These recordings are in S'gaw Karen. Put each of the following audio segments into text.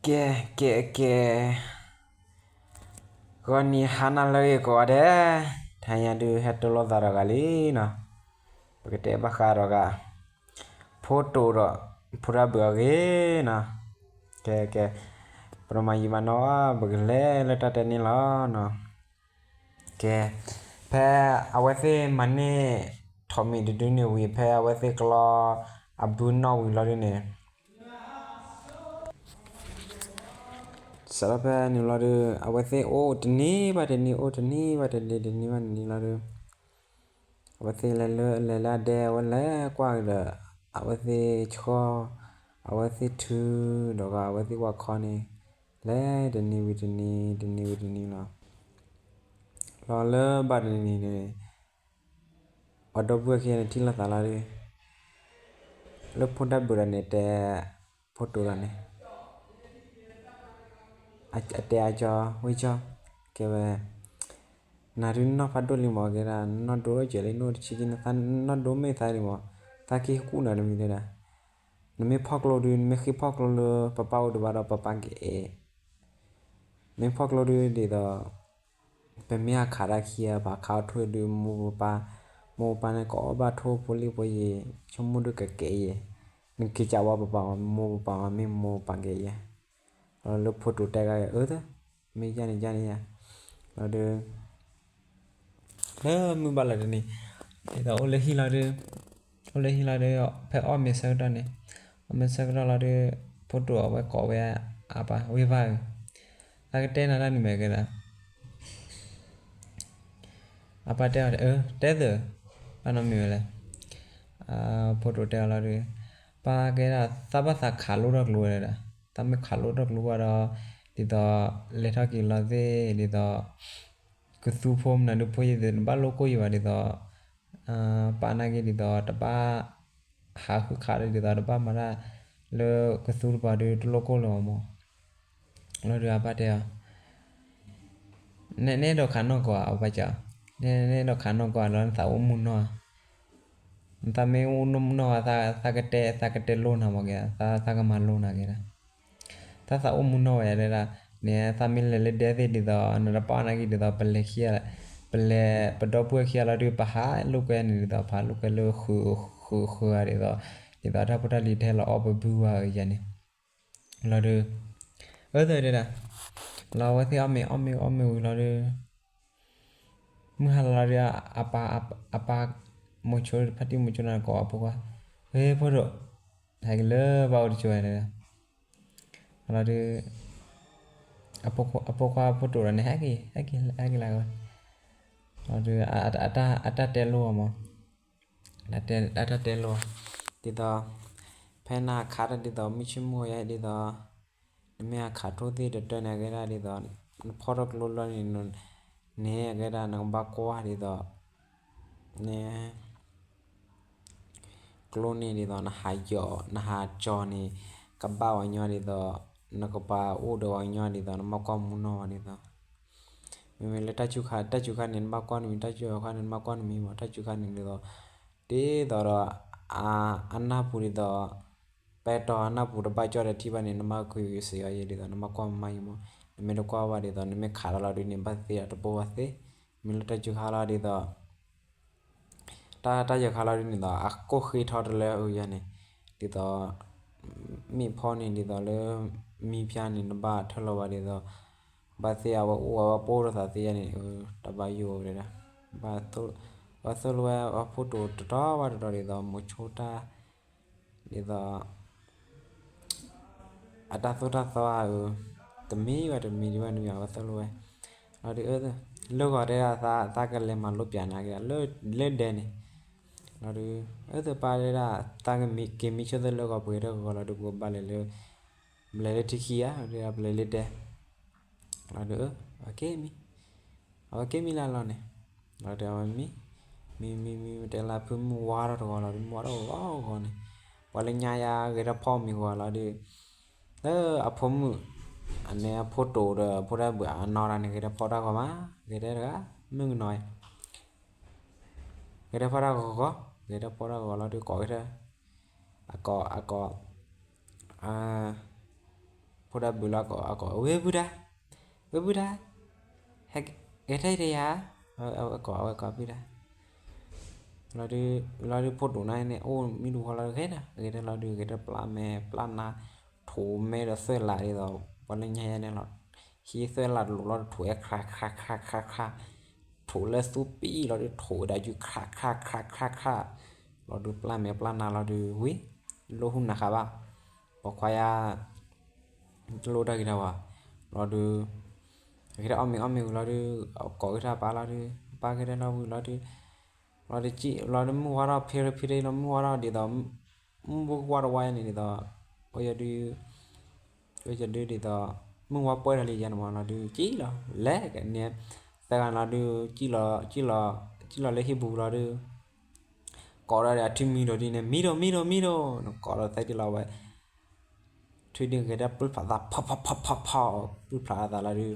ကဲ ကဲ ကဲ, ဂီၤနံၤဟါနၤလၢအဂ့ၤကိးဂၤဒဲး, တဟါညါဒုးဟဲတိၢ်လိာ်သးဒီးဂၤလံနီၤ, ပကတဲဘၣ်ဃးဒီးဂၤ ဖိတိၤဒီး ဖိတၢ်ဘုးအဂ့ၢ်နီၤ, ကဲ ကဲ, ပတမၤယံာ်မၤနီၢ် ပကလဲၤလၢတၢ်တဲန့ၣ်လီၤနီၤ. ကဲ, ဖဲအဝဲသ့ၣ်မၤန့ၢ်ထိးမံၤတဒုန့ၣ်ဝံၤ ဖဲအဝဲသ့ၣ်ကျီအဘုနီၣ်ဝံၤလီၤဒုန့ၣ်, စးထီၣ်ဖဲန့ၣ်လီၤဒုး အဝဲသ့ၣ်အိၣ်တနံၤဘၣ်တနံၤ အိၣ်တနံၤဘၣ်တနံၤ တနံၤဘၣ်တနံၤလီၤဒုး, အဝဲသ့ၣ်လဲၤလၢ လဲၤလၢအဒဲ အဝဲလဲၤကွၢ်ကဒီး အဝဲသ့ၣ်ဆှီၣ် အဝဲသ့ၣ်ထုဒီးဂၤ အဝဲသ့ၣ်ဝၤခီန့ၣ် လဲၤတနံၤဝံၤတနံၤ တနံၤဝံၤတနံၤလီၤ. လီၤလၢဘၣ်တနံၤန့ၣ် ပှၤဒီပုၢ်ဝဲၢ်ခံဂၤန့ၣ်ထံၣ်လိာ်သးလီၤဒုး, လၢဖိတၢ်ဘုးဒီးန့ၣ်တဲ ဖိတိၤဒီးန့ၣ် အတဲအကၠီ ဝဲကၠီ, ကဲဝဲ, နၤဒုးနီၢ်ဖးဒိၣ်လံမး ကဲဒၣ် နီၢ်ဒိၣ်ကဲလံ နအိၣ်တဆံခံ နသးနီၢ်ဒိၣ်မ့ၢ်သးလံမး, သးက့ၤကူၣ်နၤတမံၤတဲဒၣ်, နမ့ၢ်ဖီၣ်ကျိဒုး နမ့ၢ်ဃ့ဖီၣ်ကျိလၢပပၢ်အိၣ်တဘၣ်ဒီး ပပၢ်ကအဲၣ် မ့ၢ်ဖီၣ်ကျိဒုးဒ်သိး ပမ့ၢ်အခးတၢ်ခံဂၤ ပခးအီၣ်ထွဲဒုး မိၢ်ပပၢ်, မိၢ်ပပၢ်န့ၣ် ကအီၣ်ဘၣ်ထိၣ်ဖိလံၣ်ဖိယဲၢ်, ဆိကမိၣ်ဒုးကကဲယဲၢ်, နက့ၤကးဝဲပပၢ်မး မိၢ်ပပၢ်မး မ့ၢ်မိၢ်ပပၢ်ကဲယဲၢ်, လီၤလၢဖိတိၤတဲဂၤအၢ မ့ၢ်ယါန့ၣ်ယါန့ၣ်ယါ, လီၤဒုး လၢမုၢ်ဘၣ်လီၤတနံၤ, ဒ်သိးအိၣ်လၢဟံၣ်လီၤဒုး, အိၣ်လၢဟံၣ်လီၤဒုး ဖဲအီၣ်မ့ၤဆၢကတီၢ်န့ၣ်, အီၣ်မ့ၤဆၢကတီၢ်လီၤဒုး, ဖိတိၤအဝဲကိးဝဲအပၢ် ဝ့ၢ်ဘၣ်ဧၢ, သးကတဲနၤတၢ်န့ၣ်မ့ၢ်ကဲဒၣ်, အပၢ်တဲအီၤ တဲသု, ဘၣ်နီတမံၤဝဲလဲၣ်, ဖိတိၤတဲအီၤလီၤဒုး, ပၢ်ကဲဒၣ် သးဘၣ်သးခးလိထီၣ်ကျိဝဲဒၣ်, သးမ့ၢ်ခးလိထီၣ်ကျိဘၣ်ဒီး, ဒ်သိး လဲၤထီၣ်က့ၤလီၤသ့ၣ် ဒ်သိး ကသူဖိမနုၤဒုးဖိယဲၢ်သ့ၣ် နဘၣ်လိၣ်ကိၢ်ယံၤဘၣ်ဒ်သိး, ပာ်နာ်က့ၤဒ်သိး တဘၣ် ဟးဃုခးဒ်သိး တဘၣ်မၤတၢ်လၢကသူတပၤဒုး တလိၣ်ကိၢ်လၢၤဘၣ်မး, လီၤဒုးအပၢ်တဲအီၤ, နအဲၣ်ဒိးခးနီၢ်ကီးဧါ အပၢ်က, နအဲၣ်ဒိးခးနီၢ်ကီးဧါ လီၤနသးအိၣ်မူနီၢ်ဧါ, နသးမ့ၢ်အိၣ်မူနီၢ်ဧါ သးကတဲ သးကတဲလိနၤမးကဲ, သးကမၤလိနၤကဲဒၣ် သးသးအိၣ်မူနီၢ်ဝဲဒၣ်, န့ၣ် သးမ့ၢ်လဲၤလၢဒဲသ့ၣ်ဒ်သိး နတပာ်နာ်က့ၤဒ်သိး ပလဲၤခံဂၤ, ပလဲၤ ပဒီပုၢ်ဝဲၢ်ခံဂၤလီၤဒုး ပဟးလိာ်ကွဲန့ၣ်ဒ်သိး ပဟးလိာ်ကွဲလၢဃုာ်ဃုာ်ဃုာ်ဧါဒ်သိး, ဒ်သိးတၢ်ဖိတၢ်လံၤတဟဲလီၤအီၣ်ပဘုဝဲဧါယၤန့ၣ်, လီၤဒုး, အၢ သၢဒဲဒၣ်, လီၤအဝဲသ့ၣ်အီၣ်မ့ၤအီၣ်မ့ၤအီၣ်မ့ၤဝံၤလီၤဒုး မုၢ်ဟါလီၤလီၤဒုး အပၢ် အပၢ် မိၤဆိဖါတံၢ်မိၤဆိန့ၣ်ကိးအဖိခွါ, ဝဲဖိဒိၣ်, ဟဲက့ၤလၢပၢ်အိၣ်တကၠိၤဝဲ, လီၤဒုး, အဖိခွါဖိတိၤဒီးန့ၣ် ဟဲက့ၤ ဟဲက့ၤ ဟဲက့ၤလၢဝဲ, လီၤဒုး, အတၢ်တဲလိအီၤမး, အတၢ်တဲလိအီၤ, ဒ်သိး, ဖဲနခးတၢ်ဒ်သိး မုၢ်ဆ့ၣ်မုၢ်ဂီၤယါဒ်သိး နမ့ၢ်အခးထိၣ်သ့ၣ်တတၢၢ်န့ၣ် အကဲဒၣ်ဒ်သိး နဖီၣ်ထီၣ်ကျိလီၤန့ၣ် န့ၣ်အကဲဒၣ်နကဘၣ်ကွၢ်ဒ်သိး န့ၣ် ကျိန့ၣ်ဒ်သိး နဟးယီၤ နဟးကၠီၤန့ၣ် ကဘၣ်ဝဲညီဒ်သိး နကပၤအိၣ်ဒီးဝဲညီဒ်သိး နဘၣ်ကွၢ်မူနီၢ်ဝဲဒ်သိး မ့မ့ၢ်လၢတၢ်စူၤခါ တၢ်စူၤခါန့ၣ် နဘၣ်ကွၢ်နမံၤ တၢ်စူၤခါန့ၣ် နဘၣ်ကွၢ်နမံၤမး တၢ်စူၤခါန့ၣ်ဒ်သိး ဒ်သိးဒီး အနၢ်ပူၤဒ်သိး ပဲတီၤအနၢ်ပူၤတဘၣ်ကၠီၣ်ဒီးထံၣ်ဘၣ်န့ၣ် နဘၣ်ကွၢ်စ့ၢ်ကီးယဲဒ်သိး နဘၣ်ကွၢ်မးယံၤမး နမ့ၢ်တကွၢ်ဘၣ်ဒ်သိး နမ့ၢ်ခးတၢ်လီၤဒုးန့ၣ် ဘၣ်သ့ဒီးတဘိဘၣ်သ့ မ့ၢ်လၢတၢ်စူၤခါလီၤဒ်သိး တၢ်တၢ်ယဲၤခါလီၤဒ်န့ၣ်ဒီး အကိၢ်ဃ့ထီတလၢအုယါန့ၣ် ဒ်သိး မ့ၢ်ဖီန့ၣ်ဒ်သိးလၢ မံဖၠါန့ၣ် နဘၣ်ထၢၣ်လီၤဘၣ်ဒ်သိး ဘၣ်သ့အဝဲအိၣ်ဝဲပအိၣ်ဒီးသးသ့ယါန့ၣ် တၢ်ဘၣ်ယိၣ်ဝဲဒၣ် ဘၣ်သိၣ်လိဝဲအဖိတိၤတတီၤဘၣ်တတီၤဒ်သိး မိၤဆိတၢ် ဒ်သိး အတၢ်သိၣ်တၢ်သီဧါ တမံၤဘၣ်တမံၤဒံးဘၣ်နမံၤအဝဲသိၣ်လိဝဲ လီၤဒုး လၢဂီၤတဲဒၣ်သးကလဲၤမၤလိပျးနၤက့ၤ လၢဒဲန့ၣ် လီၤဒုး အၢသပၢ်တဲဒၣ် သးက့ၤမံဆိသုလၢဂီၤပှဲၤထီၣ်ဂီၤလီၤဒုး ပကဘၣ်လဲၤလၢ ဘျဲးလၢထံခံဧါ ပလဲၤလၢဒဲ လီၤဒုး အဝဲက့ၤမံ အဝဲက့ၤမံလၢလီၤန့ၣ် လီၤဒုးအဝဲမံ မံမံမံ တဲလၢဖုမုၢ်ဝါထီၣ်တဂီၤလီၤဒုး မုၢ်ဝါထီၣ်ဂီၤဂီၤန့ၣ် ပှၤလၢညါယါဂဲၤထီၣ်ဖီမံၤဂီၤလီၤဒုး လၢအဖိမုၣ် အန့ၣ်အဖိတိၤဒီးအဖိတၢ်ဘုးအနီၢ်တၢ်န့ၣ် ဂဲၤထီၣ်ဖီတၢ်ဂီၤမး ဂဲၤထီၣ်တဂၤ မုၢ်ကနီၤ ဂဲၤထီၣ်ဖီတၢ်ဂီၤဂီၤ ဂဲၤထီၣ်ဖီတၢ်ဂီၤလီၤဒုး ကိးဂဲၤထီၣ် အကိး အကိး အ ဖိ ဖိတၢ်ဘုးလၢအကိး အကိး ဝ့ၢ်ပုၢ်ဒါ, ဝ့ၢ်ပုၢ်ဒါ, ဟဲက့ၤထဲအံၤတယၤ, အဝဲကိး အဝဲကိးပုၢ်ဒါ လီၤဒုး လီၤဒုးဖိဒိၣ်နါန့ၣ် အိၣ်မံဒူၣ်ဃီလီၤ ဂဲၤဒီး ဂဲၤဒီးလီၤဒုး ဂဲၤဒီးပျၢ်မဲာ်ပျၢ်နါ, ထိးမဲဒီးသွဲၣ်လးဒ်သိး ပှၤလၢညါယဲန့ၣ်လီၤ. ဟံးသွဲၣ်လးတလိာ်လီၤ ထိးဝဲ ခရးခရးခရးခရးခရး, ထိးလၢသူပံလီၤဒုး ထိးဝဲဒၣ်ယုၢ် ခရးခရးခရးခရးခရး, လီၤဒုးပျၢ်မဲာ်ပျၢ်နါလီၤဒုး ဝံၤ လိၣ်ဟူနၤဃာ်ဘၣ်, ပိာ်ခွါယါ တလိၣ်တၢ်ဂ့ၤတၢ်ဝါ လီၤဒုး ဂဲၤဒီးအီၣ်မ့ၤအီၣ်မ့ၤဝံၤလီၤဒုး ကိးက့ၤတၢ်ပၢ်လီၤဒုး ပၢ်ဂဲၤဒီးလီၤဝံၤလီၤဒုး လီၤဒုးကံၣ် လီၤဒုးမုၢ်ဝါထီၣ် ဖံရံဖံရံလီၤမုၢ်ဝါထီၣ်ဒ်သိး မုၢ်ဘိကဝါတဝါန့ၣ်ဒ်သိး အိၣ်ယဒု အိၣ်ယဒုဒ်သိး မုၢ်ဝါပှဲၤထီၣ်လံယဲန့ၣ်မးလီၤဒုး ကံၣ်လီၤ လဲၤကန့ၣ် သၢဂၤလီၤဒုး ကံၣ်လီၤ ကံၣ်လီၤ ကံၣ်လီၤလၢဟံၣ်ပူၤလီၤဒုး ကိးဒီးအထံမံၤဒိၣ်ဒ်န့ၣ် မံဒိၣ် မံဒိၣ် မံဒိၣ် နကိးဒီးသဲဒ်လီၤဝဲ ထွံၣ်ဒုးဂဲၤဒၣ်ပျုၢ်ဖျးသး ဖီၣ်ဖီၣ်ဖီၣ်ဖီၣ်ဖီၣ် ပျုၢ်ဖျးသးလီၤဒုး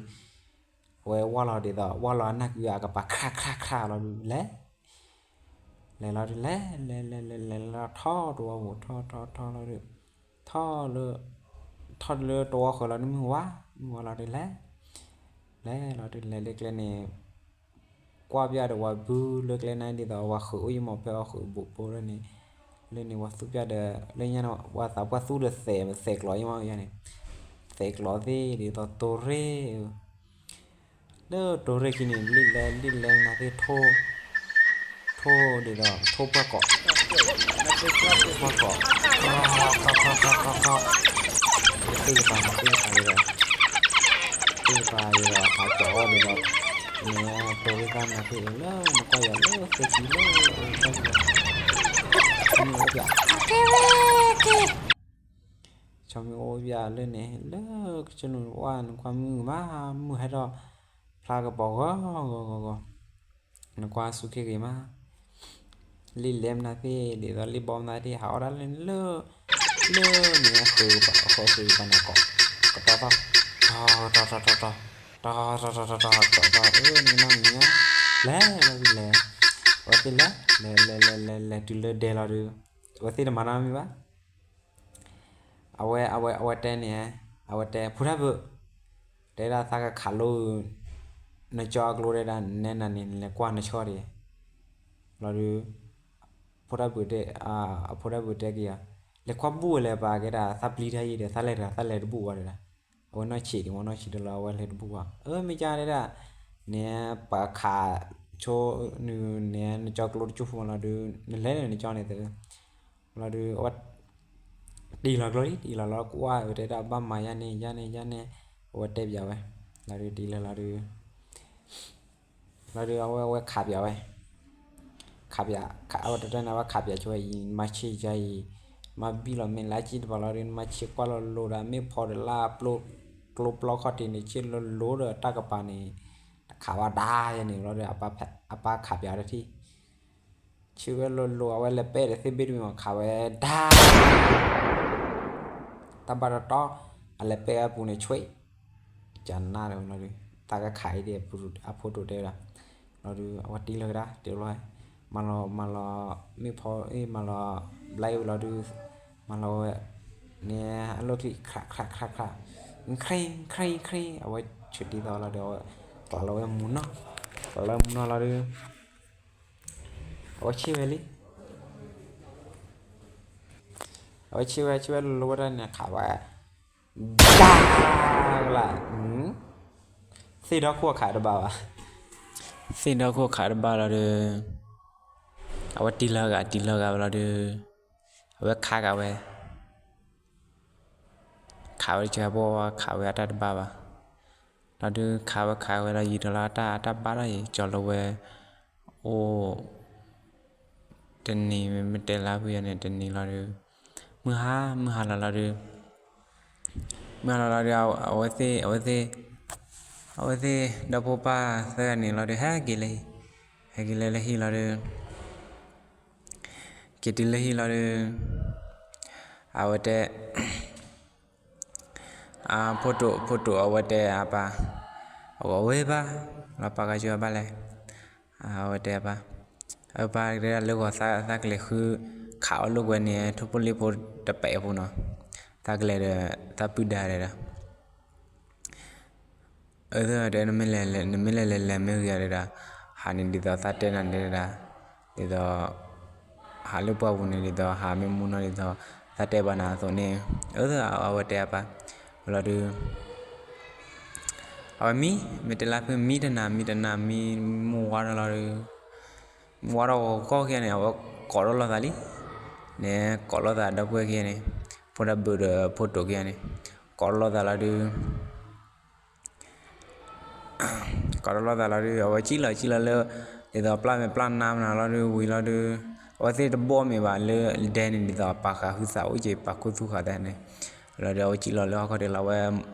အဝဲဝၢ်လီၤဒ်သိး ဝၢ်လီၤအနၢ်ကုအကပၤ ခရးခရးခရးလီၤဒုး လဲၤ လဲၤလီၤဒုး လဲၤ လဲၤ လဲၤ လဲၤ လဲၤလီၤထီၣ်တဝီပူၤ ထီၣ်ထီၣ်ထီၣ်လီၤဒုး ထီၣ်လၢ ထီၣ်လၢတဝီဃၢၤလီၤဒုး မုၢ်ဝါ မုၢ်ဝါလီၤဒုး လဲၤ လဲၤလီၤဒုး လဲၤလၢကျဲန့ၣ် ကွၢ်ပျၢ်ဒီးဝၤဘုလၢကျဲန့ၣ်ဒ်သိး ဝၤဃုာ်အိၣ်ယမီၢ်ဖဲအီၤဃုာ်ဘူးဘူးလၢန့ၣ် လၢန့ၣ် ဝၤသူပျၢ်ဒီး လၢညါန့ၣ် ဝၤသးပှၢ်သူဒီးသဲးသဲးကျိးယမီၢ်ယါန့ၣ် သဲးကျိးသ့ၣ်ဒ်သိးတိၤရ့ၣ် လၢတိၤရ့ၣ်ခံန့ၣ် လံၣ်လဲလံၣ်လဲမနုၤသ့ၣ် ထိၣ် ထိၣ်ဒ်သိး ထိၣ်ပှၢ်ကိး ပှၢ်ကိး ထီၣ်ထီၣ်ထီၣ်ထီၣ်ထီၣ် သ့ၣ်ကပၤန့ၣ် သ့ၣ်ကပၤဒ်သိး သ့ၣ်ကပၤဒ်သိး ဟးကၠီၤအီၣ်ဒ်သိး နတိၤရ့ၣ်သၣ်မနုၤသ့ၣ်လၢနကွၢ်ယၤလၢသ့ၣ်ခံလၢ ဆီမံၤအိၣ်ပျး ဆီမံၤအိၣ်ပျးလၢန့ၣ် လၢကစၢၢ်နုာ်ဝါ နကွၢ်မုၢ်မး မုၢ်ဟဲထီၣ် ဖျါကပီၤဂီၤဂီၤဂီၤဂီၤ နကွၢ်စူၢ်က့ၤဂ့ၤမး လံၣ်လဲမနုၤသ့ၣ် ဒ်သိးလံၣ်ဘီမနုၤသ့ၣ် ဟးအီၣ်ဒၣ်လၢန့ၣ်လၢ လၢန့ၣ်အဃုာ်ပှၤ အဃုာ်ဃုာ်ပှၤနၤကိး ကတီၤထီၣ် တီၤတီၤတီၤတီၤတီၤ တီၤတီၤတီၤတီၤ တီၤတီၤ အၢ နကနၣ်မံၤညါ လဲၤလီၤဒုးလဲၤ အဝဲသ့ၣ်လဲၤ လဲၤလဲၤလဲၤလဲၤလဲၤတုၤလၢဒဲလီၤဒုး အဝဲသ့ၣ်တမၤနီတမံၤဘၣ် အဝဲ အဝဲ အဝဲတဲန့ၣ် အဝဲတဲ ဖိတၢ်ဘုး တဲဒၣ်သးကခးလိ နကၠီအကျိတဲဒၣ် နဲနၤန့ၣ် နလဲၤကွၢ်နဆီတဂ့ၤ လီၤဒုး ဖိတၢ်ဘုးတဲ အဖိတၢ်ဘုးတဲက့ၤအီၤ လဲၤကွၢ်ဘူၣ်ဝဲလဲၣ် ပာ်ကဲဒၣ်သးပျံၤတၢ်အံၤဒီး သးလဲၤတဂၤ သးလဲၤတဘူၣ်ဝဲဒီး အဝဲနီၢ်ဆံးဒံးမ့ၢ်နီၢ်ဆံးတလီၤ အဝဲလဲၤတဘူၣ်ဝဲ အၢ မ့ၢ်ကၢ်တဲဒၣ် နပာ်ခးဆိနုၤ နကၠီကျိတကၠိၢ်ဖိမးလီၤဒုး နလဲၤန့ၣ်နကၠီန့ၣ်သ့ လီၤဒုး အဝဲ တံၢ်လီၤကျိလံ တံၢ်လီၤလီၤကွၢ် အဝဲတဲဒၣ်ဘၣ်မၤယါန့ၣ် ယါန့ၣ် ယါန့ၣ် အဝဲတဲပျးဝဲ လီၤဒုး တံၢ်လီၤလီၤဒုး လီၤဒုး အဝဲ အဝဲခးပျးဝဲ ခးပျး အဝဲတတဲန့ၣ်ဝဲခးပျးဆိဝဲအံၤ မၤဆံးယါအံၤ မၤဘံၣ်လီၤမ့ၢ်လၢကံၣ်တပၤလီၤဒုး နမၤဆံးကွၢ်လီၤလိၤဒီး မ့ၢ်ဖီဒီးလၢ ကျိပျီခီၣ်ထံးန့ၣ် ဆံးလိၤလိၤဒီးတၢ်ကပၤန့ၣ် နခးဝဲဒၣ်ယဲန့ၣ်လီၤဒီး အပၢ်ခးပျးဝဲတထံၣ် ဆံးဝဲလိၤလိၤ အဝဲလဲၤပဲၣ်ဒီးသ့ၣ်ဘ့ၣ်တမံၤမး ခးဝဲဒၣ် တၢ်ဘၣ်တတီ အလဲၤပဲၣ်ဝဲပူၤန့ၣ် ဆွ့ ကနၣ်ဒီးလီၤဒုး သးကခးအံၤဒီး အဖိဒိၣ်တဲဝဲဒၣ် လီၤဒုး အဝဲတံၢ်လၢကဒါ တ့လီၤ မၤလီၤ မၤလီၤ မ့ၢ်ဖီအ့ၣ် မၤလီၤ ဘျါအ့ၣ်ဝံၤလီၤဒုး မၤလီၤဝဲ န့ၣ် အလိၣ်ချံ ခရး ခရး ခရး ခရး ခရံ ခရံ ခရံ အဝဲဆၢတံၢ်သီလီၤဒီး အဝဲ ကျးလီၤဝဲမူနီၢ် ကျးလီၤဝဲမူနီၢ်လီၤဒုး အဝဲဆံးဝဲလံ အဝဲဆံးဝဲ ဆံးဝဲလိၤလိၤဝဲဒၣ်န့ၣ် ခးဝဲ ဒၣ်ကလၢ် သ့ၣ်ဒီခိၣ်ခးတဘၣ်ဘၣ် သ့ၣ်ဒီခိၣ်ခးတဘၣ်လီၤဒုး အဝဲတံၢ်လၢဂၤ တံၢ်လၢဂၤဝဲလီၤဒုး အဝဲခးကးဝဲ ခးဝဲတကဲဘိ ခးဝဲအတၢ်တဘၣ်ဘၣ် လီၤဒုး ခးဝဲခးဝဲလီၤ ယံာ်ဒီးလီၤ အတၢ် အတၢ်ဘၣ်ထီၣ်ယံာ် ကၠီၤလီၤဝဲ အိၣ် တနံၤ မ့ၢ်တဲလၢဖုယၤန့ၣ် တနံၤလီၤဒုး မုၢ်ဟါ မုၢ်ဟါလီၤလီၤဒုး မုၢ်ဟါလီၤလီၤဒုး အဝဲသ့ၣ် အဝဲသ့ၣ် အဝဲသ့ၣ် ဒီဖိပၢ်သၢဂၤန့ၣ်လီၤဒုး ဟဲက့ၤလၢဟံၣ် ဟဲက့ၤလၢလၢဟံၣ်လီၤဒုး က့ၤတုၤလၢဟံၣ်လီၤဒုး အဝဲတဲ အဖိတိာ် ဖိတိာ်အဝဲတဲအပၢ် အဂီၤဝဲဘၣ် လီၤပာ်ကါကၠိအဘၣ်လဲၣ် အဝဲတဲအပၢ် အပၢ်တဲဒၣ်လၢဂီၤသးကလဲၤဃု ခးအီၣ်လိာ်ကွဲန့ၣ် ထိၣ်ဖိလံၣ်ဖိတပဲာ်အပူၤနီၤ သးကလဲၤဒီး သးပုၢ်ဒါတဲဒီး အၢ တဲ နမ့ၢ်လဲၤလဲၤ နမ့ၢ်လဲၤလဲၤလဲၤမ့ၢ်ဂ့ၤဒၣ်, ဟးန့ၣ်ဒ်သိးသးတဲနၤဒၣ်, ဒ်သိး ဟးလၢပှၢ်ပူၤန့ၣ်ဒ်သိး ဟးမ့ၢ်မူနီၤဒ်သိး သးတဲဘၣ်နၤအသိးန့ၣ်, အၢ အဝဲတဲအပၢ်, ဝံၤလီၤဒုး အဝဲမံ, မ့ၢ်တဲလၢဖုမံတနၤ မံတနၤ မံမူဝါထီၣ်လီၤဒုး, မူဝါထီၣ်ဂီၤဂီၤခံဂၤန့ၣ် အဝဲကိးထီၣ်လိာ်သးလံ, န့ၣ် ကိးလိာ်သးဒီပုၢ်ဝဲၢ်ခံဂၤန့ၣ်, ဖိဒၣ်ဘုၣ်ဒီးဖိတိၤခံဂၤန့ၣ်, ကိးထီၣ်လိာ်သးလီၤဒုး ကိးထီၣ်လိာ်သးလီၤဒုး အဝဲကံၣ်လီၤကံၣ်လီၤလၢ ဒ်သိးပျၢ်မဲာ်ပျၢ်နါမနုၤလီၤဒုး ဝံၤလီၤဒုး, အဝဲသ့ၣ်တဘီမ့ၢ်ဘၣ်လၢဒဲန့ၣ် ဒ်သိးပာ်ဃာ်ဟုသးအိၣ်က့ၤ ပာ်ခူသူၣ်ဃာ်သးန့ၣ်, လီၤဒုး အဝဲကံၣ်လီၤလၢဟီၣ်ခိၣ်ဒဲးလီၤ အဝဲ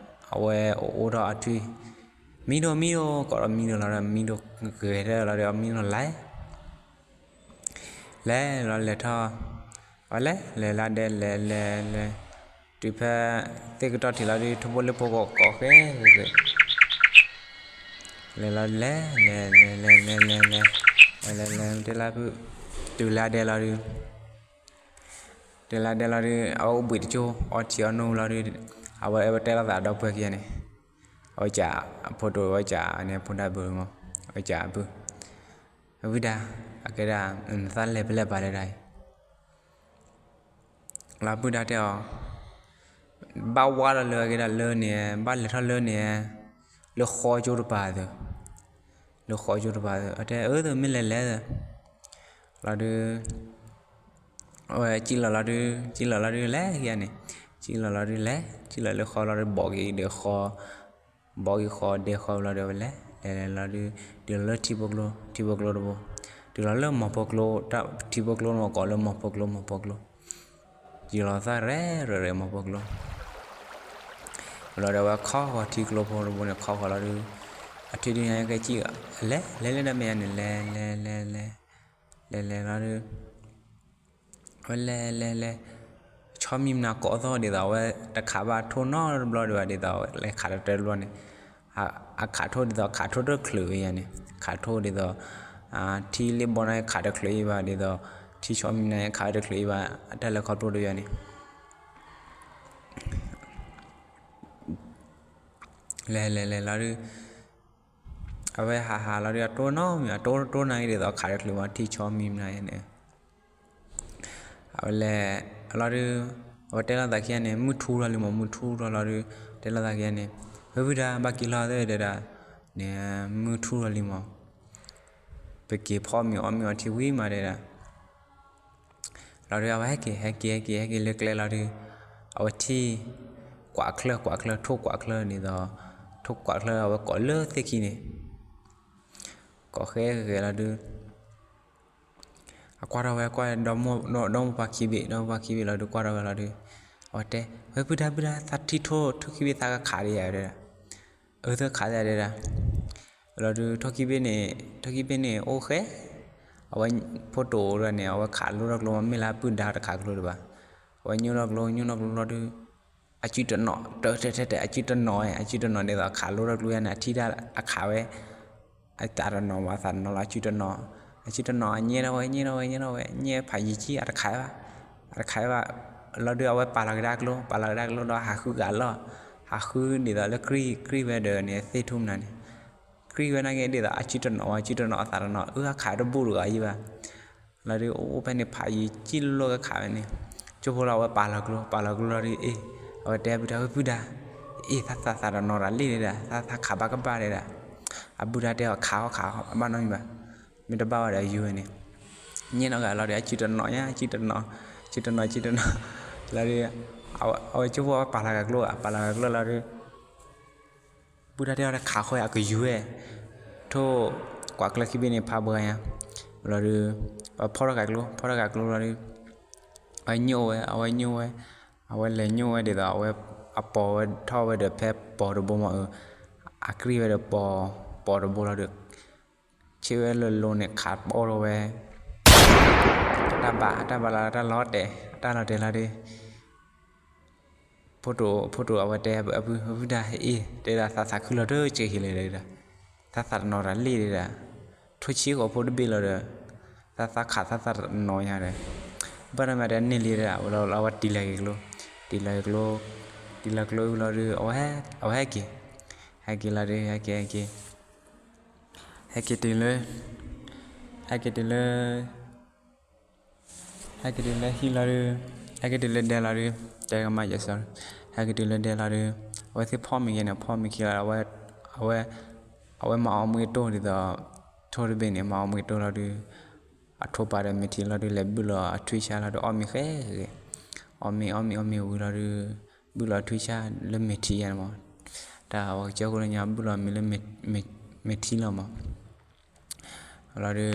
အဝဲအိၣ်ထီၣ်အထွံၣ်, မံဒိၣ်မံဒိၣ် ကိးဒီးမံဒိၣ်လီၤဒီး မံဒိၣ်ဂဲၤထဲလီၤဒီး အမံဒိၣ်လဲၤ လဲၤလီၤလဲၤထီၣ်, အဝဲလဲၤလဲၤလၢဒဲလဲၤလဲၤလဲၤ, တုၤဖဲ သ့ၣ်ကတီၢ်ထံးလီၤဒုး ထီဘိလၢဖိကိးဃဲဃဲဃဲ, လဲၤလီၤလဲၤလဲၤလဲၤလဲၤလဲၤလဲၤလဲၤ, လဲၤလဲၤလဲၤတဲလၢဖု, တုၤလၢဒဲလီၤဒုး, တုၤလၢဒဲလီၤဒုး အဝဲအိၣ်ဘှံးတကၠိ အီထံအီနိလီၤဒုး, အဝဲတဲလိာ်သးဒီပုၢ်ဝဲၢ်ခံဂၤန့ၣ်, အဝဲကး အဖိတိၤ အဝဲကးန့ၣ် ဖိဒၣ်ဘုၣ်မး, အဝဲကးအပုၢ် ဝံၤဒၣ် အကဲဒၣ် နသးလဲၤဖဲလဲၣ်ပာ်လဲၣ်ဒၣ်အံၤ, လီၤပုၢ်ဒၣ်တဲအီၤ, ဘၣ်ဝါလီၤလၢအကဲဒၣ်လၢန့ၣ် ဘၣ်လဲၤထီၣ်လၢန့ၣ်, လၢဃီကၠိတပၤသၢ, လၢဃီကၠိတပၤသၢ အတဲအၢသၢမ့ၢ်လဲၤလဲၤသၢ, လီၤဒုး အဝဲကံၣ်လီၤလီၤဒုး ကံၣ်လီၤလီၤဒုး လဲၤခံဂၤန့ၣ်, ကံၣ်လီၤလီၤဒုးလဲၤ ကံၣ်လီၤလၢဃီလီၤဒုး ဘီးက့ၤဒီးဃီ, ဘီးက့ၤဃီဒဲဃီလီၤဒုး အဝဲလဲၤ လဲၤလဲၤလီၤဒုး, တုၤလီၤလၢထံဖိကျိ ထံဖိကျိတဘိ, တုၤလီၤလၢမီၤဖိကျိ ထံဖိကျိန့ၣ် ကိးလၢမီၤဖိကျိ မီၤဖိကျိ, တုၤလီၤသၣ်ရဲၣ်ရဲၣ်ရဲၣ်မီၤဖိကျိ လီၤဒီး အဝဲခီဃီၤထံကျိဖိတဘိန့ၣ် ခီဃီၤလီၤဒုး, အထံဒုးညါကဲကံၣ် လဲၤလဲၤလဲၤဒၣ်မ့ၢ်ယါန့ၣ် လဲၤလဲၤလဲၤလဲၤ, လဲၤလဲၤလီၤဒုး, ဝဲလဲၤလဲၤလဲၤ, ဆီမံၤမနၤကိးသီၣ်ဒ်သိး အဝဲတခးဘၣ်ထိၣ်နီတဘျီဒံးဘၣ်ဒ်သိး လဲၤခးတတၢတဘျီန့ၣ်, အခးထိၣ်ဒ်သိး ခးထိၣ်တချုးဝဲယါန့ၣ်, ခးထိၣ်ဒ်သိး ထံလ့ဘီန့ၣ်ခးတချုးအံၤဘၣ်ဒ်သိး, ထံဆီမံၤမနၤခးတချုးအံၤဘၣ်, အတၢ်လဲၤခီဖျိတယါန့ၣ် လဲၤလဲၤလဲၤလီၤဒုး, အဝဲဟးဟးလီၤဒုး အတိၢ်နီတမံၤ အတိၢ်တိၢ်နၤဂ့ၤဒ်သိး ခးတချုးမး ထံဆီမံၤမနၤယါန့ၣ်, အဝဲလဲၤလီၤဒုး, အဝဲတဲလိာ်သးခံဂၤန့ၣ် မုၢ်ထူထီၣ်လံမး မုၢ်ထူထီၣ်လီၤဒုး, တဲလိာ်သးခံဂၤန့ၣ်, ဝဲဖုဒါ ဘၣ်က့ၤလီၤသၢတဲဒၣ်, န့ၣ် မုၢ်ထူထီၣ်လံမး, ပက့ၤဖီမ့ၤအီၣ်မ့ၤအီထံဝံၤမးတဲဒၣ် လီၤဒုး အဝဲဟဲက့ၤ ဟဲက့ၤ ဟဲက့ၤ ဟဲက့ၤလၢကျဲလီၤဒုး, အဝဲထံၣ် ကွၢ်ချၢ ကွၢ်ချၢ ထိၣ်ကွၢ်ချၢဒ်သိး, ထိၣ်ကွၢ်ချၢ အဝဲကိးလၢသ့ၣ်ခံန့ၣ်, ကိးဃဲဃဲလီၤဒုး, အကွၢ်ထီၣ်ဝဲကွၢ် ဒီမိၢ်ပှၢ်ခံဘ့ၣ် ဒီမိၢ်ပှၢ်ခံဘ့ၣ်လီၤဒုး ကွၢ်ထီၣ်ဝဲလီၤဒုး, အဝဲတဲ ဝဲဖုဒါ ဖုဒါ သးထံၣ်ထိၣ် ထိၣ်ခံဘ့ၣ်သးကခးဒံးယါတဲဒၣ်, အၢ သးခးဒံးယါတဲဒၣ် လီၤဒုး ထိၣ်ခံဘ့ၣ်န့ၣ် ထိၣ်ခံဘ့ၣ်န့ၣ်အိၣ်ဃဲ, အဝဲဖိတိၤတဂၤန့ၣ် အဝဲခးလိထီၣ်ကျိမး မ့ၢ်လၢပုၢ်ဒါတခးကျိဒံးဘၣ်, အဝဲညိၣ်ထီၣ်ကျိ ညိၣ်ထီၣ်ကျိလီၤဒုး, အစုတနီၤ တၢ်တဲတဲတဲ အစုတနီၤ အစုတနီၤဒ်သိး ခးလိထီၣ်ကျိယါန့ၣ် အထံၣ်ဒၣ်အခးဝဲ အသးတနီၤဘၣ် အသးတနီၤလီၤ အစုတနီၤ, အစုတနီၤ အညဲထီၣ်ဝဲ ညဲထီၣ်ဝဲ ညဲထီၣ်ဝဲ ညဲဖးယံၤကံၣ် အတခးဘၣ်, အတခးဘၣ်, လီၤဒုး အဝဲပာ်လီၤကဒါကျိ ပာ်လီၤကဒါကျိဒီး ဟးဃုဂၤလီၤ, ဟးဃုဒ်သိးလၢ ကြံၢ်ဝဲဒီးန့ၣ် သ့ၣ်ထူၣ်မနုၤန့ၣ်, ကြံၢ်ဝဲနာ်က့ဒ်သိး အစုတနီၤ အစုတနီၤ အသးတနီၤ အၢ အခးတဘူၣ်တဂၤယံၤဘၣ်, လီၤဒုး အိၣ်ဖဲန့ၣ် ဖးယံၤကံၣ်လိာ်ကခးဝဲန့ၣ်, ကၠိဖိလီၤ အဝဲပာ်လီၤကျိ ပာ်လီၤကျိလီၤဒုး အ့ၣ် အဝဲတဲပုၢ်ဒါ ပုၢ်ဒါ အ့ၣ် သးသးတနီၤတၢ်လံၣ်ဒၣ် သးခးဘၣ်ကဘၣ်ဒၣ်, အပုၢ်ဒါတဲအီၤ ခးအီၤ ခးအီၤ အဘၣ်နီတမံၤဘၣ်, မ့ၢ်တဘၣ်ဝဲဒီးယူၤဝဲန့ၣ်, ညဲထီၣ်ဂၤလီၤဒုး အစုတနီၤညါ အစုတနီၤ, စုတနီၤ စုတနီၤ, လီၤဒုး အဝဲကၠိဖိအဝဲပာ်လီၤဂၤကျိ ပာ်လီၤဂၤကျိလီၤဒုး ပုၢ်ဒါတဲအီၤ ခးဃီအကယူၤဝဲ, ထိၣ်ကွၢ်ချၢခံဘ့ၣ်န့ၣ် ဖးဘှါညါ, လီၤဒုး ဖီၣ်ထီၣ်ဂၤကျိ ဖီၣ်ထီၣ်ဂၤကျိလီၤဒုး, အဝဲညိၣ်ဝဲ အဝဲညိၣ်ဝဲ, အဝဲလဲၤညိၣ်ဝဲဒ်သိး အဝဲအပိာ်ဝဲထီၣ်ဝဲဒီးဖဲပိာ်တဘိမးအၢ, အကြံၢ်ဝဲဒီးပိာ် ပိာ်တဘိလီၤဒုး, ဆ့ဝဲလိၤလိၤန့ၣ် ခးပိာ်ထီၣ်ဝဲ, တၢ်ဘၣ် တၢ်ဘၣ်လီၤ တၢ်လီၤတဲာ် တၢ်လီၤတဲာ်လီၤဒုး ဖိတိၤ ဖိတိၤအဝဲတဲအပုၢ် ပုၢ်ဒါအ့ၣ် တဲဒၣ်သးသးခုလီၤတက့ၢ်ဟံးလၢၤဒီး, သးသးတနီၤတၢ်လံၣ်ဒၣ်, ထိၣ်ဆံဃီဖိတဘ့ၣ်လီၤဒီး, သးသးခးသးသးတနီၤညါဒီး, ဘၣ်တၢ်မၤတဲန့ၢ်လံဒၣ် အဝဲလီၤလီၤအဝဲတံၤလီၤက့ၤကျိ, တံၤလီၤက့ၤကျိ, တံၤလီၤကျိလီၤဒုး အဝဲဟဲက့ၤ, ဟဲက့ၤလီၤဒုး ဟဲက့ၤ ဟဲက့ၤ, ဟဲက့ၤတုၤလၢ, ဟဲက့ၤတုၤလၢ, ဟဲက့ၤတုၤလၢဟံၣ်လီၤဒုး, ဟဲက့ၤတုၤလၢဒဲလီၤဒုး, တဲကမၣ်ယဲၢ်စီ, ဟဲက့ၤတုၤလၢဒဲလီၤဒုး, အဝဲသ့ၣ်ဖီမ့ၤက့ၤန့ၣ် ဖီမ့ၤခံလီၤ, အဝဲ, အဝဲမၤအီၣ်မူက့ၤတိၢ်ဒ်သိး, ထိၣ်တဘ့ၣ်န့ၣ် မၤအီၣ်မူက့ၤတိၢ်လီၤဒုး, အထိၣ်ပာ်ဒီးမ့ၤထံလီၤဒုး လဲၤဘုၣ်လီၤအထွံၣ်ဆါလီၤဒုး အီၣ်မ့ၤဃဲဂ့ၤ, အီၣ်မ့ၤ အီၣ်မ့ၤ အီၣ်မ့ၤဝံၤလီၤဒုး, ဘုၣ်လီၤထွံၣ်ဆါလၢမ့ၤထံယါန့ၣ်မး, တၢ်အဝဲကစၢၢ်ခိၣ်လၢညါဘုၣ်လီၤမ့ၤလၢမ့ၤထံလီၤမး, လီၤဒုး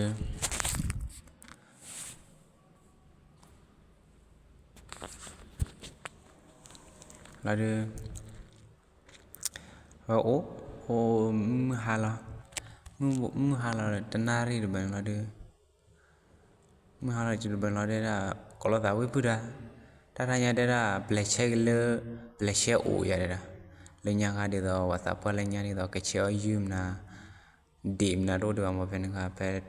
လီၤဒုး, ဝဲအိၣ်, အိၣ်မုၢ်ဟါလီၤ, မုၢ်ဟါလီၤတနၣ်ရံၣ်တဘၢန့ၣ်လီၤဒုး, မုၢ်ဟါလီၤတဘၢန့ၣ်လီၤဒဲဒၣ်, ကိးလီၤသးဝံၣ်ပုၢ်တၢ်, တၢ်တၢ်ညါဒဲဒၣ် ပျဲၤဆဲက့ၤလၢ, ပျဲၤဆဲအိၣ်ယၤဒဲဒၣ်, လၢညါဂၤဒ်သိး ပှၤသးပှၢ်လၢညါဒ်သိး ကဆဲအီၣ်ယုၢ်မနၤ ဒ့ၣ်မနၤတအိၣ်ဒံးဘၣ်မ့ၢ်ဖဲန့ၣ်ခါ ဖဲဒ်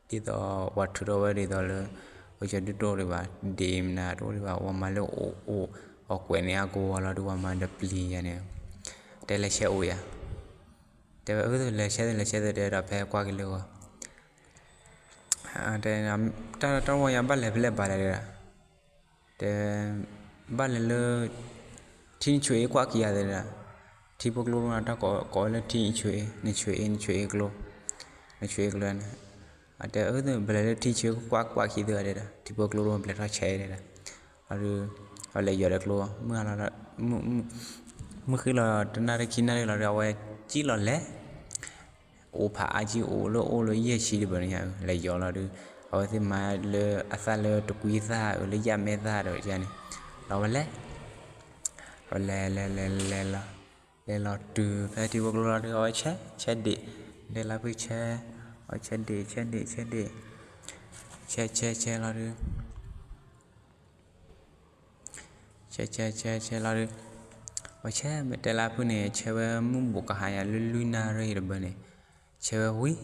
သိးပှၤထုးထီၣ်ဝဲဒ်သိးလၢ ပကစၢ်ဒုးတအိၣ်ဒံးဘၣ် ဒ့ၣ်မနၤတအိၣ်ဒံးဘၣ် ပှၤမၤလၢအိၣ်အိၣ် အီၣ်ကွဲးန့ၣ်အကဝီၤလီၤဒုး ပှၤမၤဒီးပျံၤယၤန့ၣ် တဲလဲၤဆဲအိၣ်ယၤ တဲဝဲအၢ လဲၤဆဲသု လဲၤဆဲသု တဲဒီးဖဲကွၢ်က့ၤလၢဂီၤ တဲ တၢ်တၢ်ဝီညါဘၣ်လဲၤဖဲလဲၣ်ဘၣ်လဲၣ်ဒၣ် တဲ ဘၣ်လဲၤလၢ ထံနဆွံအ့ကွၢ်က့ၤယၤသ့ဒၣ်, ထံဖိကျိဒိၣ်နၤတၢ်ကိးလၢထံနဆွံအ့, နဆွံအ့, နဆွံအ့ကျိ, နဆွံအ့ကျိန့ၣ်, အတဲအၢ ဘၣ်လဲၤလၢထံနဆွံအ့ကွၢ်ကွၢ်က့ၤသ့ဒၣ်, ထံဖိကျိဒိၣ်ဘျဲၣ်ထီၣ်ဆဲးဒၣ်, အဒုး, အလဲၤယီၤဒီးကျိ, မုၢ်ဃ့လီၤတနၣ်ရံၣ်ခံနၣ်ရံၣ်လီၤဒီး အဝဲကံၣ်လီၤလဲၤ အိၣ်ဖးအါကံၣ်အိၣ်လၢအိၣ်လၢယဲၢ်ဆံတဘၢန့ၣ်ညါ လဲၤယီၤလီၤဒုး, အဝဲသ့ၣ်မၤလၢအသၣ်လၢတကွံသၣ်အၢ လၢယၣ်မဲသၣ်ဒီးယါန့ၣ်, လီၤဝဲလဲၤ, ဝဲလဲၤလဲၤလဲၤလဲၤလီၤ, လဲၤလီၤတုၤဖဲထံဖိကျိလီၤဒုး အဝဲဆဲး, ဆဲးဒ့ၣ်, ဒဲလါဖုဆဲး, အဝဲဆဲးဒ့ၣ် ဆဲးဒ့ၣ် ဆဲးဒ့ၣ်, ဆဲးဆဲးဆဲးလီၤဒုး ဆဲးဆဲးဆဲးဆဲးလီၤဒုး, အဝဲဆဲးမ့ၢ်တဲလါဖုန့ၣ် ဆဲးဝဲမုၢ်ဘူးကဟါညါလၢလွံၢ်နၣ်ရံၣ်တဘၢန့ၣ်, ဆဲးဝဲဝံၤ,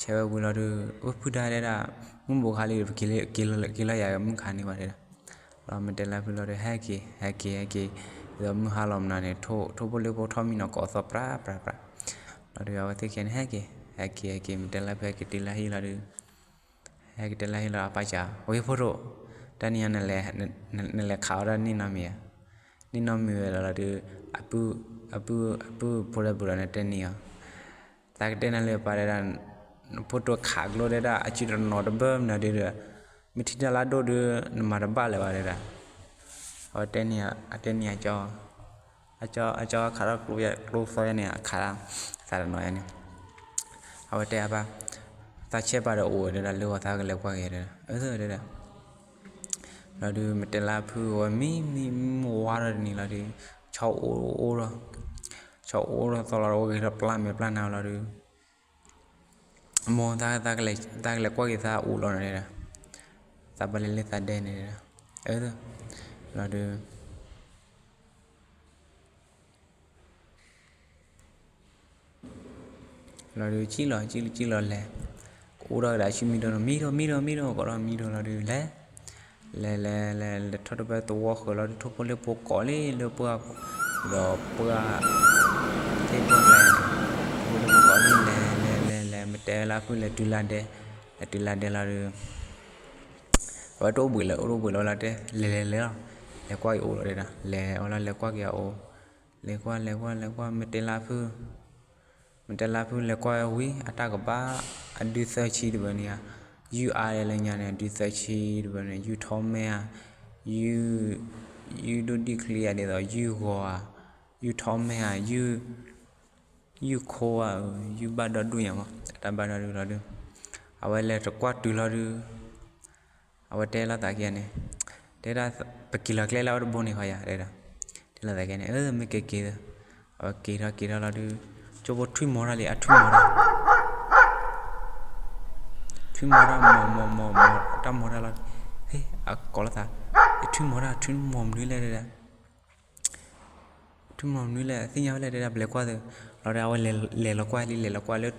ဆဲးဝဲဝံၤလီၤဒုး, အိၣ်ဖုတၢ်ဒဲဒၣ်, မုၢ်ဘူးကဟါလံဒီး ပက့ၤလီၤယၤမုၢ်ကဟါန့ၣ်ဝဲဒၣ်, လီၤမ့ၢ်တဲလါဖုလီၤဒုး ဟဲက့ၤ, ဟဲက့ၤ ဟဲက့ၤ, ဒ်သိးမုၢ်ဟါလီၤမနုၤန့ၣ် ထိၣ်ဖိလ့ဖိထီၣ်မံနီၤကိးသီၣ်ပြးပြးပြး, လီၤဒုး အဝဲသ့ၣ်ခဲန့ၣ် ဟဲက့ၤ, ဟဲက့ၤ ဟဲက့ၤ မ့ၢ်တဲလါဖုဟဲက့ၤတုၤလၢဟံၣ်လီၤဒုး ဟဲက့ၤတဲလၢဟံၣ်လီၤ အပၢ်စံး, ဝံဖိဒိၣ်, တနံၤညါ နလဲၤခးအီၣ်ဒၣ်န့ၢ်နီတမံၤဧါ, န့ၢ်နီတမံၤဝဲလီၤဒုး, အပုၢ်, အပုၢ်ဖိဒဲပူၤဒီးနတဲန့ၢ်အီၤ, သးကတဲနၤလၢပၢ်ဒဲဒၣ်, နဖိတိာ်ခးကျိဒဲဒၣ် အစုတနီၤတဘၢမနုၤဒုးဒီး, မ့ၢ်ထံၣ်တၢ်လၢအဒိၣ်ဒုး နမၤတဘၣ်လၢၤဘၣ်ဒဲဒၣ်, အဝဲတဲန့ၢ်, အတဲန့ၢ်အကၠီ အကၠီအခးထီၣ်ကျိသီယါန့ၣ် အခးသးတနီၤယါန့ၣ်, အဝဲတဲအပၢ်, သးဆဲးပာ်ဒီးအိၣ်ဝဲဒၣ်လၢဂီၤ သးကလဲၤကွၢ်က့ၤဒၣ်, အၢ ဒၣ်, လီၤဒုး မ့ၢ်တဲလါဖုဝဲမံမံမံဝါထီၣ်တနံၤလီၤဒုး, ဆီအိၣ်အိၣ်ထီၣ်, ဆီအိၣ်ထီၣ်သီလီၤ အိၣ်ဂ့ၤထီၣ်ပျၢ်မဲာ်ပျၢ်နါလီၤဒုး မိၢ် သးကလဲၤကွၢ်က့ၤသးအိၣ်လီၤန့ၣ်ဒၣ်, သးဘၣ်လဲၤလၢသးဒဲန့ၣ်ဒၣ်, အၢ လီၤဒုး လီၤဒုး ကံၣ်လီၤ ကံၣ်လီၤ ကံၣ်လီၤလဲၤ, ကအိၣ်ထီၣ်ကဒီးဆူမံဒိၣ်နီၤ မံဒိၣ် မံဒိၣ် မံဒိၣ် ကိးထီၣ်မံဒိၣ်လီၤဒုး လဲၤ, လဲၤ လဲၤ လဲၤ လဲၤထီၣ်တဘၣ်သဝီဃၢၤလီၤဒုး ထိၣ်ဖိလ့ၣ်ဖိကိးလံလၢပှၢ်, ဒီးပှၢ်, သ့ၣ်ပှၢ်ကျါ, ထိၣ်ဖိလ့ၣ်ဖိကိးလံ လဲၤ လဲၤ လဲၤ လဲၤ မ့ၢ်တဲလါဖုလဲၤတုၤလၢဒဲ, လဲၤတုၤလၢဒဲလီၤဒုး အဝဲတအိၣ်ဘှံးလၢၤ အိၣ်တအိၣ်ဘှံးလၢၤဝဲလီၤတဲ, လဲၤလဲၤလဲၤလီၤ, လဲၤကွၢ်က့ၤအိၣ်လီၤဒဲဒၣ်, လဲၤဝဲလီၤ လဲၤကွၢ်က့ၤအအိၣ်, လဲၤကွၢ် လဲၤကွၢ် လဲၤကွၢ် မ့ၢ်တဲလါဖု, မ့ၢ်တဲလါဖုလဲၤကွၢ်ဝံၤ အတၢ်ကဘၣ်, အဒုးသၢဆံတဘၢန့ၣ်ဧါ, ယုၢ်အါလဲၣ်လၢညါန့ၣ် အဒုးသၢဆံတဘၢန့ၣ် ယုၢ်ထီၣ်မဲာ်ဧါ, ယုၢ်, ယုၢ်ဒိၣ်ဒံၣ်ချံဧါ ဒ်သိး ယုၢ်ဂီၤဧါ, ယုၢ်ထီၣ်မဲာ်ဧါ, ယုၢ်, ယုၢ်ခိဧါ, ယုၢ်ဘၣ်ဒီဒူၣ်ညါမး အတၢ်ဘၣ်ဒီဒူၣ်လီၤဒုး, အဝဲလဲၤတကွၢ်တုၤလီၤဒုး အဝဲတဲလိာ်သးခံဂၤန့ၣ်, တဲဒၣ်, ပက့ၤလီၤကျဲလၢအဝဲတဘိန့ၣ်ဃီယၤ တဲဒၣ်, တဲလိာ်သးခံဂၤန့ၣ် အၢ မ့ၢ်က့ၤက့ၤ, အဝဲက့ၤထီၣ်က့ၤထီၣ်လီၤဒုး, ကၠိဖိထွံၣ်မီၤတၢ်လံ အထွံၣ်မီၤတၢ် ထွံၣ်မီၤတၢ်မီၤမီၤမီၤမီၤ တၢ်မီၤတၢ်လီၤ, ဟ့ၣ် အကိးလိာ်သး, ထွံၣ်မီၤတၢ် ထွံၣ်မီၤမနုၤလဲၣ်တဲဒၣ် ထွံၣ်မီၤမနုၤလဲၣ် သ့ၣ်ညါဝဲလဲၣ်တဲဒၣ် ပလဲၤကွၢ်သု, လီၤဒီးအဝဲလဲၤလီၤကွၢ်လံ လဲၤလီၤကွၢ်လၢ, ဒ်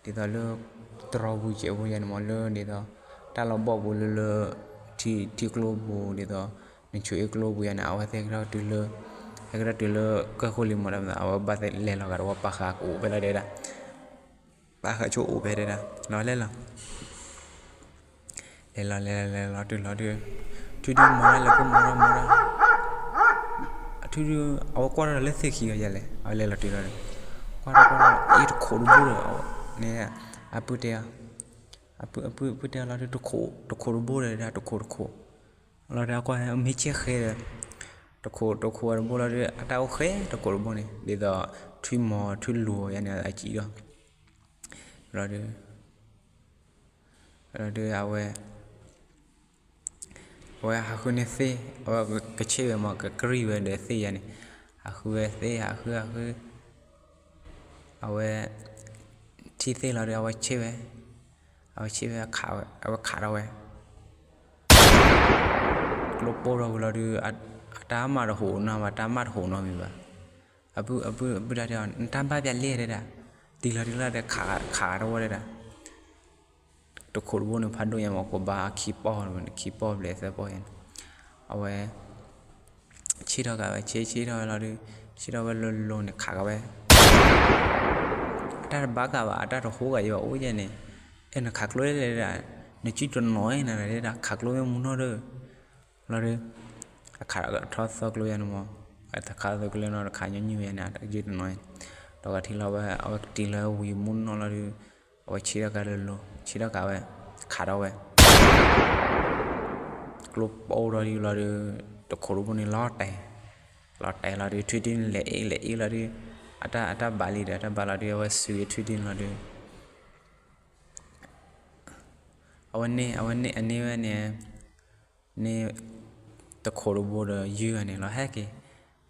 သိးလၢ, တြီပူၤစဲးပူၤယါန့ၣ်မးလၢဒ်သိး, တၢ်လီၤဘီၣ်ပူၤလၢလၢ, ထံထံကျိပူၤဒ်သိး, နဆူးအ့ကျိပူၤယါန့ၣ် အဝဲသ့ၣ်ကထီၣ်တုၤလၢ, ဟဲကဒီးတုၤလၢကၢၢ်ဃိလံမး ဒီးအဝဲဘၣ်သ့ၣ်လဲၤလီၤဂာ်ဒီးဝဲ ပာ်ဃာ်ကအိၣ်ဖဲလီၤတဲဒၣ်, ပာ်ဃာ်ဆိအိၣ်ဖဲတဲဒၣ်, လီၤလဲၤလီၤ လဲၤလီၤလဲၤလီၤလဲၤလီၤတုၤလီၤဒုး, ထုဒုးမၤလၢကမၤလီၤမၤလီၤ, ထုဒုး အဝဲကွၢ်ထီၣ်ဒီးလၢသ့ၣ်ခံဂၤယၤလဲၣ် အဝဲလဲၤလီၤတုၤလီၤဒီး, ကွၢ်ထီၣ်ကွၢ်ထီၣ် အံၤတခိးတဘိဒီး န့ၣ်, အပုၢ်တဲအီၤ, အပုၢ် အပုၢ်တဲအီၤလီၤဒုး တခိးတဘိဒီးဒၣ် တခိးတခိး, လီၤဒုးအကွၢ်မ့ၢ်ဆဲၣ်ဃဲဒီး, တခိးတခိးတဘိလီၤဒုး အတၢ်အိၣ်ဃဲတခိးတဘိန့ၣ် ဒ်သိး ထွံၣ်မီၤထွံၣ်လူၤယၤန့ၣ် အစံးဒီး, လီၤဒုး လီၤဒုးအဝဲ အဝဲဟးဃုန့ၢ်သ့ၣ် အဝဲကဆ့ၣ်ဝဲမး ကကရံၣ်ဝဲဒီးသ့ၣ်ယၤန့ၣ်, ဟးဃုဝဲသ့ၣ် ဟးဃုဟးဃု, အဝဲ ထံၣ်သ့ၣ်လီၤဒုး အဝဲဆ့ၣ်ဝဲ, အဝဲဆ့ၣ်ဝဲ အဝဲခးထီၣ်ဝဲ, ကျိပိၢ်ထီၣ်ဝံၤလီၤဒုး အတၢ်မၤတဟူးနီၤဘၣ် တၢ်မၤတဟူးနီတမံၤဘၣ်, အပုၢ် အပုၢ် အပုၢ်တဲအီၤ နတၢ်ဘၣ်ပျဲလံတဲဒၣ်, တုၤလီၤတုၤလီၤဒီး ခးထီၣ်ဝဲတဲဒၣ် တခိးတဘိန့ၣ် ဖးဒိၣ်ညါမး ကဘါခံပီၢ်န့ၣ် ခံပီၢ်ဘျဲၣ်သၢပီၢ်ယၤန့ၣ်, အဝဲ ဆ့ၣ်ထီၣ်ကးဝဲ ဆ့ၣ်ဆ့ၣ်ထီၣ်ဝဲလီၤဒုး, ဆ့ၣ်ထီၣ်ဝဲလိၤလိၤန့ၣ် ခးကးဝဲ, အတၢ်တဘါကးဘၣ် အတၢ်တဟူးကးယဘၣ်အိၣ်ယဲန့ၣ်, အဲ နခးကျိလဲၣ်တဲဒၣ်, နစုတနီၤအံၤနၤတဲဒၣ် ခးကျိမ့ၢ်မူနီၢ်ဒီး, လီၤဒုး အခးထီၣ်သၢကျိယၤန့ၣ်မး, တခးသၢကျိနီၤ တခးညီနုၢ်ဝဲယၤန့ၣ် အစုတနီၤအံၤ, ဒီးဂၤထံၣ်လီၤဝဲ အဝဲကတုၤလၢဝံၤမူနီၢ်လီၤဒုး, အဝဲဆ့ၣ်ထီၣ်ကးလိၤလိၤ ဆ့ၣ်ထီၣ်ကးဝဲ, ခးထီၣ်ဝဲ ကျိပိၢ်ထီၣ်ဒုးလီၤဒုး, တခိးတဘိန့ၣ်လီၤတဲာ်, လီၤတဲာ်လီၤဒုး ထွံၣ်ဒုန့ၣ် လဲၤအ့ၣ်လဲၤအ့ၣ်လီၤဒုး, အတၢ် အတၢ်ဘၣ်လံဒီး အတၢ်ဘၣ်လီၤဒုး အဝဲစုၤထွံၣ်ဒုန့ၣ်လီၤဒုး, အဝဲန့ၣ် အဝဲန့ၣ် အန့ၢ်ဝဲန့ၣ် န့ၣ် တခိးတဘိဒီးယုၢ်ဂၤန့ၣ်လီၤ ဟဲက့ၤ,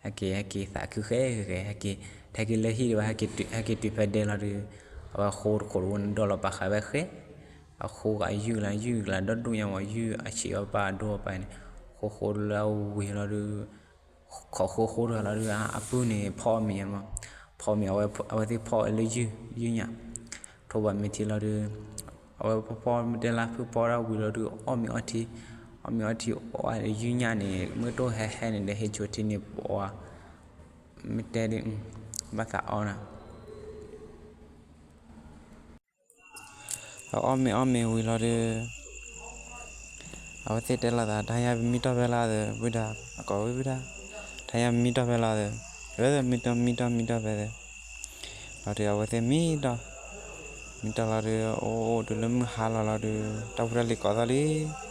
ဟဲက့ၤ ဟဲက့ၤသးခုဃဲဃဲဃဲ ဟဲက့ၤ ဟဲက့ၤလၢဟံၣ်ဒံးဘၣ် ဟဲက့ၤတုၤဖဲဒဲလီၤဒုး, အဝဲဃိတခိးတဘိန့ၣ် ဒိးလီၤပာ်ဃာ်ဝဲဃဲ, အဃိဂၤယုၢ်ကလါ ယုၢ်ကလါ ဒီဒူၣ်ညါမး ယုၢ်အဆံးအီၣ်ပာ်အဒိၣ်အီၣ်ပာ်န့ၣ်, ဃိဃိလၢအဝံၤလီၤဒုး ခိးဃိဃိတဂၤလီၤဒုး အပုၢ်န့ၣ် ဖီအီၣ်မ့ၤယါမး, ဖီအီၣ်မ့ၤ အဝဲသ့ၣ်ဖီအီၣ်လၢယုၢ် ယုၢ်ညၣ်, ထိးဘၣ်မ့ၢ်ထံလီၤဒုး, အဝဲဖီဖီမ့ၢ်တဲလါဖုဖီဒၣ်ဝံၤလီၤဒုး အီၣ်မ့ၤအီထံ, အီၣ်မ့ၤအီထံအီၣ်ယုၢ်ညၣ်န့ၣ် မ့ၢ်တအိၣ်ဟဲဟဲန့ၣ်ဒီး ဟ့ၣ်ဆိထံန့ၣ်ပှၤ, မ့ၢ်တဲဒ် ဘၣ်သးအီၣ်နၤ အအီၣ်မ့ၤအီၣ်မ့ၤဝံၤလီၤဒုး, အဝဲသ့ၣ်တဲလိာ်သး တဟါညါပမံတီၢ်ဖဲလီၤသၢ ဝံဒၣ် အကိးဝံဝံဒၣ်, တဟါညါပမံတီၢ်ဖဲလီၤသၢ, မံတီၢ်မံတီၢ်မံတီၢ်ဖဲသၢ, လီၤဒုး အဝဲသ့ၣ်မံတီၢ်, မံတီၢ်လီၤဒုး အိၣ်အိၣ်တုၤလၢမုၢ်ဟါလီၤလီၤဒုး တၢ်ဖိတၢ်လံၤကိးသီၣ်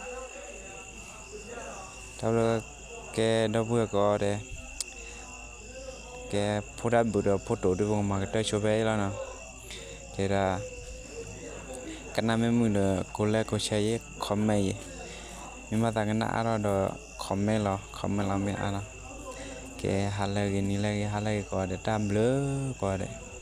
လံ တၢ်ဘျုးကဲ ဒီပုၢ်ဝဲၢ်ကိးဂၤဒဲး, ကဲ ဖိတၢ်ဘုးဒီးဖိတိၤဒုး ပကမၤကတၢၢ်ဆိဖဲအံၤလီၤနီၤ, ကဲဒၣ် ကနၣ်မ့ၢ်မုာ်ဒီး ကိးလဲၣ်ကိးဆဲးယဲ comment ယဲ, မ့ၢ်ဘၣ်သးကနၣ်အါထီၣ်ဒီး comment လီၤ comment လီၤမ့ၢ်အါနီၤ, ကဲ ဟါလၢအဂ့ၤ နံၤလၢအဂ့ၤ ဟါလၢအဂ့ၤကိးဂၤဒဲး တၢ်ဘျုးကိးဂၤဒဲး